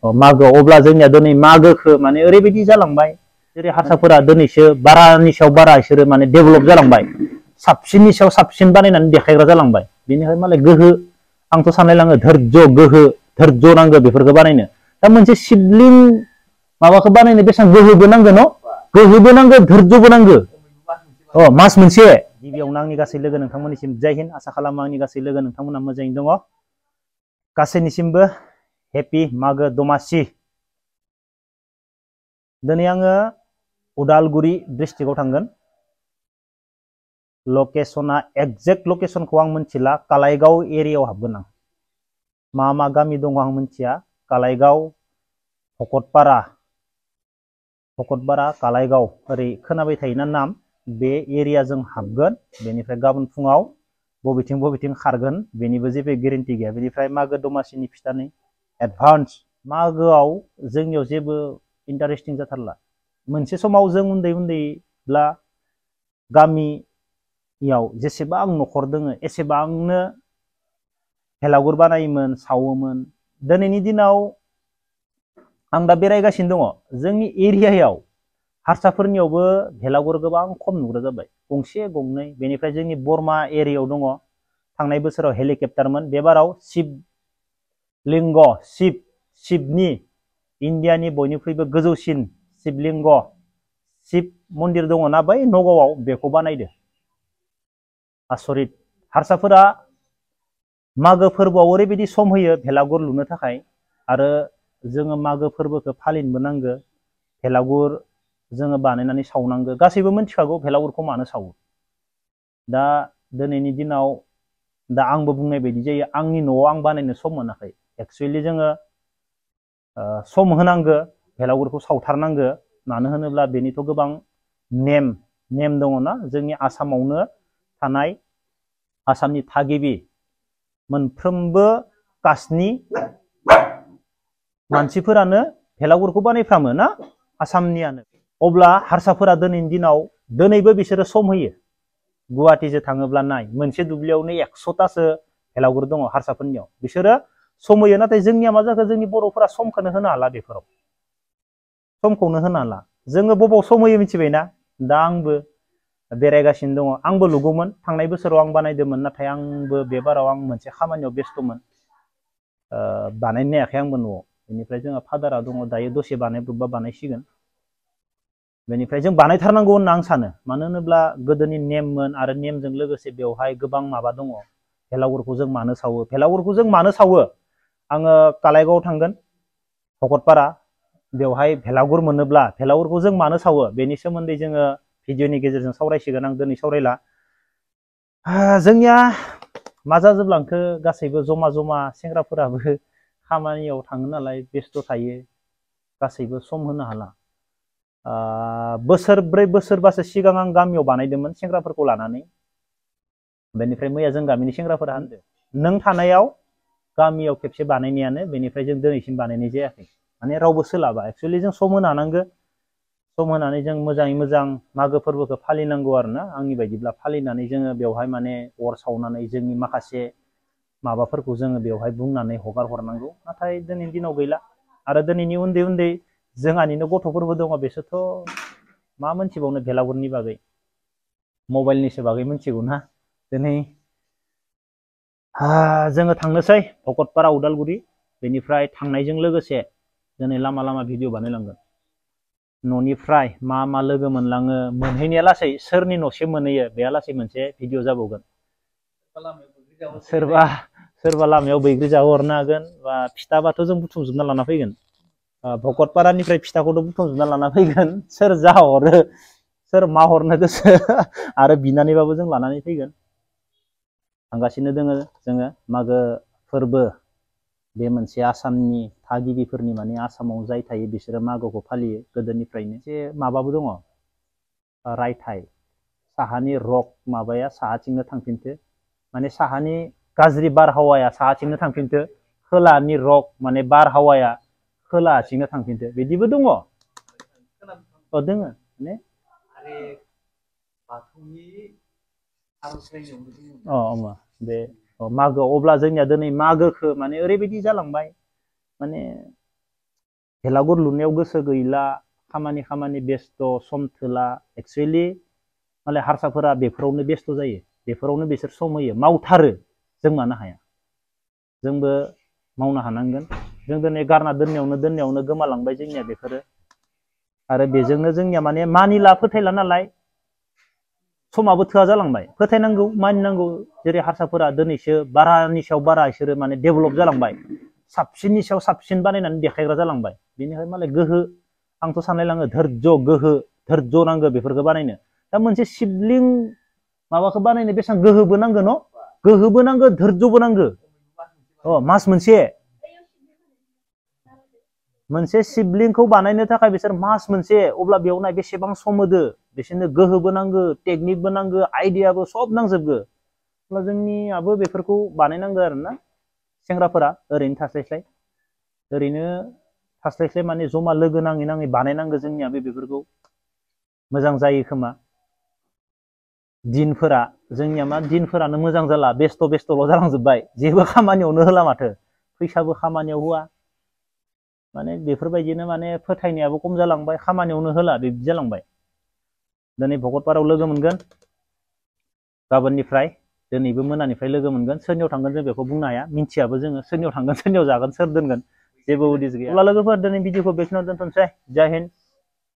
मागो अब्ला जोंनिया दिनै मागोखौ माने ओरैबायदि जालांबाय जेरै हारसाफोरा दिनैसो बारानि सायाव बारा बिसोरो माने डेभेलप जालांबाय साबसिननि सायाव साबसिन बानायनानै देखायग्रा जालांबाय बेनिखाय मालाय गोहो आंथ' साननाय लाङो धोर्ज नांगौ बेफोरखौ बानायनो दा मोनसे सिबलिं माबाखौ बानायनो बेसेबां गोहोबो नांगौ न' गोहोबो नांगौ धोर्जबो नांगौ मास मोनसे गिबियावनो आंनि गासै लोगो नोंथांमोननिसिम जय हिन्द आसा खालामो आंनि गासै लोगो नोंथांमोना मोजाङैनो दङ गासैनिसिमबो हेपि मागो दमासि दिनै आङो उदालगुरि डिस्ट्रिक्टआव थांगोन लकेशना एक्जेक्ट लकेशनखौ आं मिथिला कालाइगाव एरियायाव हाबगोन आं मा गामि दङ आं मिथिया कालाइगाव भकतपारा कालाइगाव ओरै खोनाबाय थायोना नाम बे एरियाजों हाबगोन बेनिफ्राय गाबोन फुङाव बबेथिं खारगोन बेनिबो जेबो गेरेन्टि गैया बेनिफ्राय मागो दमासिनि फिथानि एडभान्स मागोआव जोंनियाव जेबो इन्टारेस्टिं जाथारला मोनसे समाव जों उन्दैब्ला गामियाव जेसेबां न'खर दोङो एसेबांनो भेलागुर बानायोमोन सावोमोन दिनैनि दिनाव आं दा बेरायगासिनो दङ जोंनि एरियायाव हारसाफोरनियावबो भेलागुर गोबां खम नुग्रा जाबाय गंसे गंनै बेनिफ्राय जोंनि बरमा एरियायाव दङ थांनाय बोसोराव हेलिकप्टारमोन बेबाराव शिबनि इण्डियानि बयनिख्रुइबो गोजौसिन शिबलिंग शिब मन्दिर दङना बै नगावआव बेखौ बानायदो आसरित हारसाफोरा मागो फोरबोआव ओरैबायदि सम होयो भेलागुर लुनो थाखाय आरो जोङो मागो फोरबोखौ फालिनोबो नांगो भेलागुर जोङो बानायनानै सावनांगो गासैबो मिथिखागौ भेलागुरखौ मानो सावो दा दिनैनि दिनाव दा आंबो बुंनाय बायदि जायो आंनि न'आव आं बानायनो सम मोनाखै एक्सुवेलि जोङो सम होनांगो भेलागुरखौ सावथारनांगो मानो होनोब्ला बेनिथ' गोबां नेम दङना जोंनि आसामावनो थानाय आसामनि थागिबि मोनफ्रोमबो कास्टनि मानसिफोरानो भेलागुरखौ बानायफ्रामो ना आसामनियानो अब्ला हारसाफोरा दिनैनि दिनाव दिनैबो बिसोरो सम होयो गुवाहाटीजों थाङोब्ला नाय मोनसे दुब्लियावनो 100तासो भेलागुर दङ हारसाफोरनियाव बिसोरो सम होयो नाथाय जोंनिया मा जाखो जोंनि बर'फोरा समखौनो होनो हाला बेफोराव समखौनो होनो हाला जोङो बबाव सम होयो मिथिबायना दा आंबो बेरायगासिनो दङ आंबो लुगौमोन थांनाय बोसोराव आं बानायदोंमोन नाथाय आंबो बे बाराव आं मोनसे खामानियाव बेस्थ'मोन बानायनो हायाखै आंबो न'आव बेनिफ्राय जोंहा फादारा दङ दायो दसे बानायब्रबबा बानायसिगोन बेनिफ्राय जों बानायथारनांगौ होनना आं सानो मानो होनोब्ला गोदोनि नेममोन आरो नेमजों लोगोसे बेवहाय गोबां माबा दङ भेलागुरखौ जों मानो सावो आङो कालाइगावआव थांगोन भकतपारा बेवहाय भेलागुर मोनोब्ला भेलागुरखौ जों मानो सावो बेनि सोमोन्दै जोङो भिडिअनि गेजेरजों सावरायसिगोन आं दिनै सावरायला जोंनिया मा जाजोबलांखो गासैबो जमा सेंग्राफोराबो खामानियाव थाङो नालाय बेस्थ' थायो गासैबो सम होनो हाला बोसोरब्रै बोसोरबासो सिगां आं गामियाव बानायदोंमोन सेंग्राफोरखौ लानानै बेनिफ्राय मैया जों गामिनि सेंग्राफोरा होनदों नों थानायाव गामियाव खेबसे बानायनायानो बेनिफ्राय जों दिनैसिम बानायनाय जायाखै माने रावबो सोलाबा एक्सुवेलि जों सम होनो हानांगो सम होनानै जों मोजाङै मोजां मागो फोरबोखौ फालिनांगौ आरोना आंनि बायदिब्ला फालिनानै जोङो बेवहाय माने अर सावनानै जोंनि माखासे माबाफोरखौ जोङो बेवहाय बुंनानै हगार हरनांगौ नाथाय दिनैनि दिनाव गैला आरो दिनैनि उन्दै जोंहानिनो गथ'फोरबो दङ बिसोरथ' मा मोनथिबावनो भेलागुरनि बागै मबाइलनिसो बागै मिथिगौना दिनै जोङो थांनोसै भकतपारा उदालगुरि बेनिफ्राय थांनायजों लोगोसे दिनै लामा भिडिअ बानायलांगोन न'निफ्राय मा लोगो मोनलाङो मोनहैनाया लासै सोरनि न'सिम मोनहैयो बेहा लासै मोनसे भिडिअ जाबावगोन सोरबा लामायाव बैग्रि जाहोहरनो हागोन बा फिथाबाथ' जों बुथुमजोबना लाना फैगोन भकतपारानिफ्राय फिथाखौथ' बुथुमजोबना लाना फैगोन सोर जा हरो सोर मा हरनो गोसो आरो बिनानैबाबो जों लानानै फैगोन थांगासिनो दोङो जोङो मागो फोरबो बे मोनसे आसामनि थागिबिफोरनि माने आसामाव जाय थायो बिसोरो मागोखौ फालियो गोदोनिफ्रायनो एसे माबाबो दङ रायथाइ साहानि रक माबाया साहाथिंनो थांफिनथो माने साहानि गाज्रि बारहावाया साहाथिंनो थांफिनथो खोलानि रक माने बारहावाया खोलाथिंनो थांफिनथो बिदिबो दङ दोङो माने बे मागोआव अब्ला जोंनिया दिनै मागोखौ माने ओरैबायदि जालांबाय माने भेलागुर लुनायाव गोसो गैला खामानि बेस्थ सम थोला एक्चुअली माने हारसाफोरा बेफोरावनो बेस्थ जायो बेफोरावनो बिसोर सम होयो मावथारो जों मानो हाया जोंबो मावनो हानांगोन जों दिनै गारना दोननायावनो गोमालांबाय जोंनिया बेफोरो आरो बेजोंनो जोंनिया माने मानिला फोथायला नालाय समाबो थोआ जालांबाय फोथायनांगौ मानिनांगौ जेरै हारसाफोरा दिनैसो बारानि सायाव बारा बिसोरो माने डेभेलप जालांबाय साबसिननि सायाव साबसिन बानायनानै देखायग्रा जालांबाय बेनिखाय मालाय गोहो आंथ' सानलायलाङो धैर्य नांगौ बेफोरखौ बानायनो दा मोनसे शिबलिं माबाखौ बानायनो बेसेबां गोहोबो नांगौ न गोहोबो नांगौ धैर्यबो नांगौ मास मोनसे शिबलिंखौ बानायनो थाखाय बिसोर मास मोनसे अब्ला बेयाव नाय बेसेबां सम होदो बिसोरनो गोहोबो नांगौ टेकनिकबो नांगौ आइडियाबो सब नांजोबगौ अब्ला जोंनियाबो बेफोरखौ बानायनांगौ आरोना सेंग्राफोरा ओरैनो थास्लायस्लाय माने जमा लोगो नाङै बानायनांगौ जोंनियाबो बेफोरखौ मोजां जायो खोमा दिनफोरा जोंनिया मा दिनफोरानो मोजां जाला बेस्थ' जालांजोब्बाय जेबो खामानियावनो होला माथो फैसाबो खामानियाव होआ माने बेफोरबायदिनो माने फोथायनायाबो खम जालांबाय खामानियावनो होला बिदि जालांबाय दिनै भकतपारायाव लोगो मोनगोन गाबोननिफ्राय दिनैबो मोनानिफ्राय लोगो मोनगोन सोरनियाव थांगोन जों बेखौ बुंनो हाया मिन्थियाबो जोङो सोरनियाव थांगोन सोरनियाव जागोन सोर दोनगोन जेबो उदिस गैया अब्ला लोगोफोर दिनै भिडिअखौ बेखिनियाव दोनथ'नोसै जय हिन्द